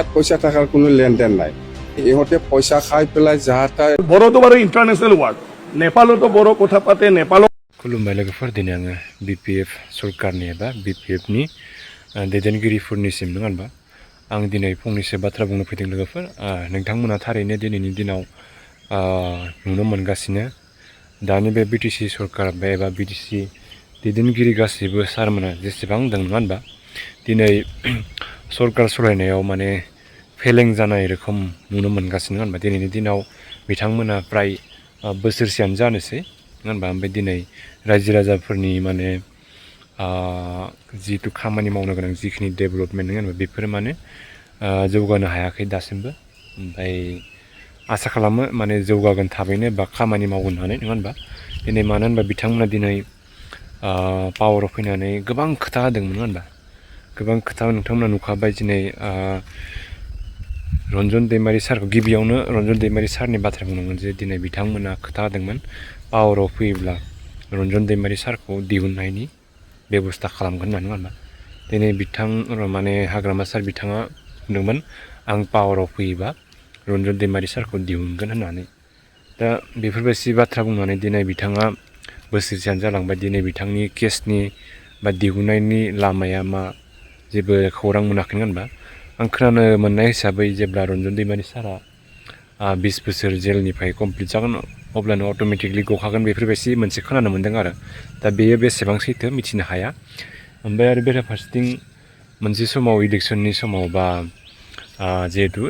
পয়সা টাকার কোনো লেনদেন নাই ইহঁতে পয়সা খাই পেলাই যাহা তাই বড় তো বারে ইন্টারন্যাশনাল ওয়ার্ড নেপালও তো বড় কথা পাতে নেপাল खुलुमबाय लोगोफोर दिनै आङो BPF सरकारनि एबा BPFनि दैदेनगिरिफोरनिसिम नङा होनबा आं दिनै फंनैसो बाथ्रा बुंनो फैदों लोगोफोर नोंथांमोना थारैनो दिनैनि दिनाव नुनो मोनगासिनो दानि बे BTC सरकार एबा BTC दैदेनगिरि गासैबो सारमोना जेसेबां दं नङा होनबा दिनै सरकार सलायनायाव माने फेलें जानाय रोखोम नुनो मोनगासिनो नङा होनबा दिनैनि दिनाव बिथांमोना प्राय बोसोरसेयानो जानोसै नङा होनबा ओमफ्राय दिनै रायजो राजाफोरनि माने जितु खामानि मावनो गोनां जिखिनि डेभेलपमेन्ट नङा होनबा बेफोर माने जौगानो हायाखै दासिमबो ओमफ्राय आसा खालामो माने जौगागोन थाबैनो बा खामानि मावगोन होननानै नङा होनबा दिनै मानो होनबा बिथांमोना दिनै पावाराव फैनानै गोबां खोथा होदोंमोन नङा होनबा गोबां खोथा नोंथांमोना नुखाबाय दिनै रन्जन दैमारि सारखौ गिबियावनो रन्जन दैमारि सारनि बाथ्रा बुंनांगोन जे दिनै बिथांमोना खोथा होदोंमोन पावाराव फैयोब्ला रन्जन दैमारि सारखौ दिहुननायनि बेबस्था खालामगोन होनना नङा होनबा दिनै बिथां माने हाग्रामा सार बिथाङा बुंदोंमोन आं पावाराव फैयोबा रन्जन दैमारि सारखौ दिहुनगोन होननानै दा बेफोरबायदि बाथ्रा बुंनानै दिनै बिथाङा बोसोरसेयानो जालांबाय दिनै बिथांनि केसनि बा दिहुननायनि लामाया मा जेबो खौरां मोनाखै नङा होनबा आं खोनानो मोननाय हिसाबै जेब्ला रन्जन दैमारि सारा 20 बोसोर जेलनिफ्राय कमप्लिट जागोन अब्लानो अट'मेटिकलि गखागोन बेफोरबायदि मोनसे खोनानो मोन्दों आरो दा बेयो बेसेबां सैथो मिथिनो हाया ओमफ्राय आरो बेराफारसेथिं मोनसे समाव इलेक्सननि समाव बा जिहेतु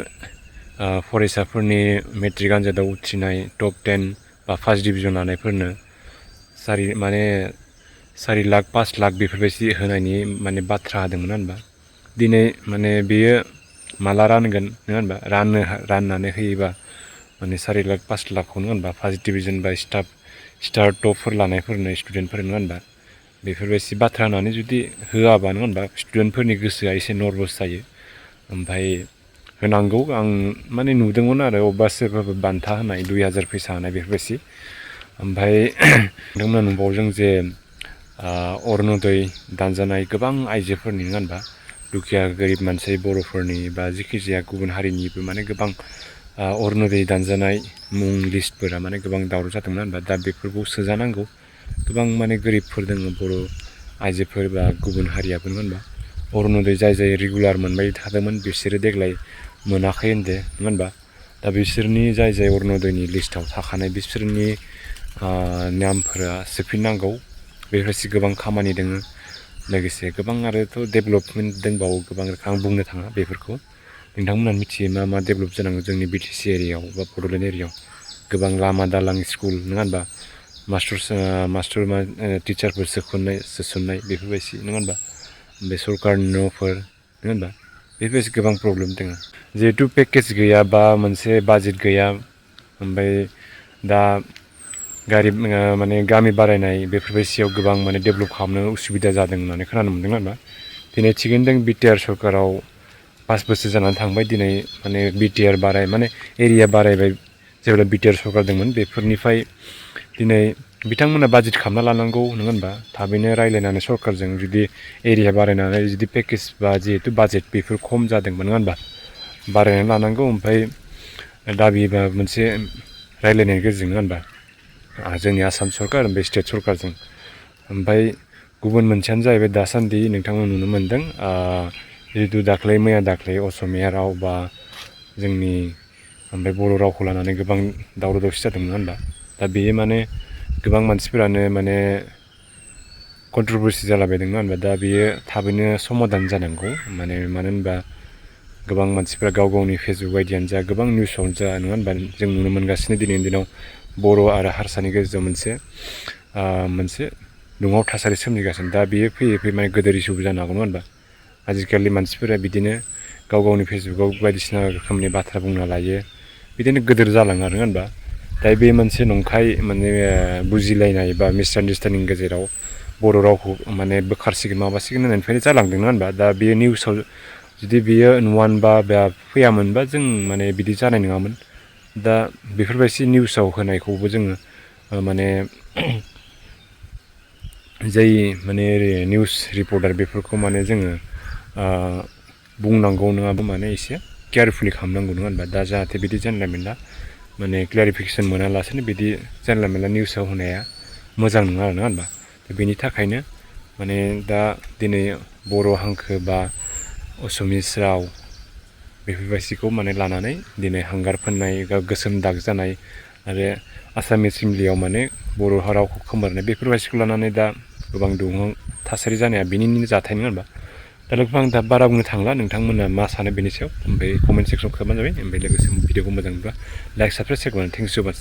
फरायसाफोरनि मेट्रिक आनजादाव उथ्रिनाय टप 10 बा फार्स्ट डिभिजन लानायफोरनो 4 लाख 5 लाख बेफोरबायदि होनायनि माने बाथ्रा होदोंमोन होनबा दिनै माने बेयो माला रानगोन नङा होनबा राननानै होयोबा माने 4 लाख 5 लाखखौ नङा होनबा फार्स्ट डिभिजन बा स्टार टपफोर लानायफोरनो स्टुडेन्टफोर नङा होनबा बेफोरबायदि बाथ्रा होनानै जुदि होआबा नङा होनबा स्टुडेन्टफोरनि गोसोआ एसे नर्भास जायो ओमफ्राय होनांगौ आं माने नुदोंमोन आरो अबेबा सोरबाबा बान्था होनाय 2000 फैसा होनाय बेफोरबायदि ओमफ्राय नोंथांमोना नुबावदों जे अरुण'दय दानजानाय गोबां आइजोफोरनि नङा होनबा दुखिया गोरिब मानसि बर'फोरनि बा जेखि जाया गुबुन हारिनिबो माने गोबां अरुण'दय दानजानाय मुं लिस्टफोरा माने गोबां दावराव जादोंमोन होनबा दा बेफोरखौ सोजानांगौ गोबां माने गोरिबफोर दङ बर' आइजोफोर बा गुबुन हारियाबो नङा होनबा अरुण'दय जाय रेगुलार मोनबाय थादोंमोन बिसोरो देग्लाय मोनाखै होनदो नङा होनबा दा बिसोरनि जाय अरुण'दयनि लिस्टआव थाखानाय बिसोरनि नामफोरा सोफिननांगौ बेफोरबायदि गोबां खामानि दङ लोगोसे गोबां आरोथ' डेभेलपमेन्ट दंबावो गोबां रोखोम आं बुंनो थाङा बेफोरखौ नोंथांमोना मिथियो मा डेभेलप जानांगौ जोंनि BTC एरियायाव बा बड'लेण्ड एरियायाव गोबां लामा दालां स्कुल नङा होनबा मास्टार टिचारफोर सोसननाय बेफोरबायदि नङा होनबा बे सरकारनि न'फोर नङा होनबा बेफोरबायदि गोबां प्रब्लेम दङ जिहेतु पेकेज गैया बा मोनसे बाजेट गैया ओमफ्राय दा माने गामि बारायनाय बेफोरबायदियाव गोबां माने डेभेलप खालामनो उसुबिदा जादों होननानै खोनानो मोनदों होनबा दिनै थिगैनो दं BTR सरकाराव 5 बोसोर जानानै थांबाय दिनै माने BTR माने एरिया बारायबाय जेब्ला BTR सरकार दंमोन बेफोरनिफ्राय दिनै बिथांमोना बाजेट खालामना लानांगौ नङा होनबा थाबैनो रायज्लायनानै सरकारजों जुदि एरिया बारायनानै जुदि पेकेज बा जिहेतु बाजेट बेफोर खम जादोंमोन नङा होनबा बारायनानै लानांगौ ओमफ्राय दाबि बा मोनसे रायज्लायनायनि गेजेरजों नङा होनबा जोंनि आसाम सरकार बे स्टेट सरकारजों ओमफ्राय गुबुन मोनसेयानो जाहैबाय दासान्दि नोंथांमोन नुनो मोन्दों जिहेतु मैया दाख्लै असमिया राव बा जोंनि ओमफ्राय बर' रावखौ लानानै गोबां दावराव दावसि जादोंमोन होनबा दा बेयो माने गोबां मानसिफोरानो माने कन्ट्रभारसि जालाबायदों नङा होनबा दा बेयो थाबैनो समाधान जानांगौ मानो होनबा गोबां मानसिफ्रा गावनि फेसबुक बायदियानो जा गोबां निउसावनो जा नङा होनबा जों नुनो मोनगासिनो दिनैनि दिनाव बर' आरो हारसानि गेजेराव मोनसे दुंहाव थासारि सोमजिगासिनो दा बेयो फैयै माने गोदोर इस्युबो जानो हागौ नङा होनबा आजिखालि मानसिफोरा बिदिनो गावनि फेसबुकाव बायदिसिना रोखोमनि बाथ्रा बुंना लायो बिदिनो गोदोर जालाङो आरो नङा होनबा दा बे मोनसे नंखाय माने बुजिलायनाय बा मिसआन्डारस्टेन्डिं गेजेराव बर' रावखौ माने बोखारसिगोन माबासिगोन होननायनिफ्रायनो जालांदों नङा होनबा दा बेयो निउसाव जुदि बियो नुवानबा फैयामोनबा जों माने बिदि जानाय नङामोन दा बेफोरबायदि निउसाव होनायखौबो जोङो माने जाय माने निउस रिपर्टार बेफोरखौ माने जोङो बुंनांगौ नङाबा माने एसे केयारफुलि खालामनांगौ नङा होनबा दा जाहाथे बिदि जानला मेनला माने क्लेरिफिकेसन मोनालासेनो बिदि जानला मेनला निउसाव होनाया मोजां नङा आरो नङा होनबा बेनि थाखायनो माने दा दिनै बर' हांखो बा असमिस राव बेफोरबायदिखौ माने लानानै दिनै हांगार फोननाय गोसोम दाग जानाय आरो आसामिस हिन्दीयाव माने बर' रावखौ खोमोरनाय बेफोरबायदिखौ लानानै दा गोबां दुंहाव थासारि जानाया बेनिनो जाथाय नङा होनबा दा लोगोफोर आं दा बारा बुंनो थांला नोंथांमोना मा सानो बेनि सायाव ओमफ्राय कमेन्ट सेक्सनाव खालामबानो जाबाय ओमफ्राय लोगोसे भिडिअखौ मोजां मोनब्ला लाइक साबस्क्राइब सेयार खालामनानै थेंक इउ सो माच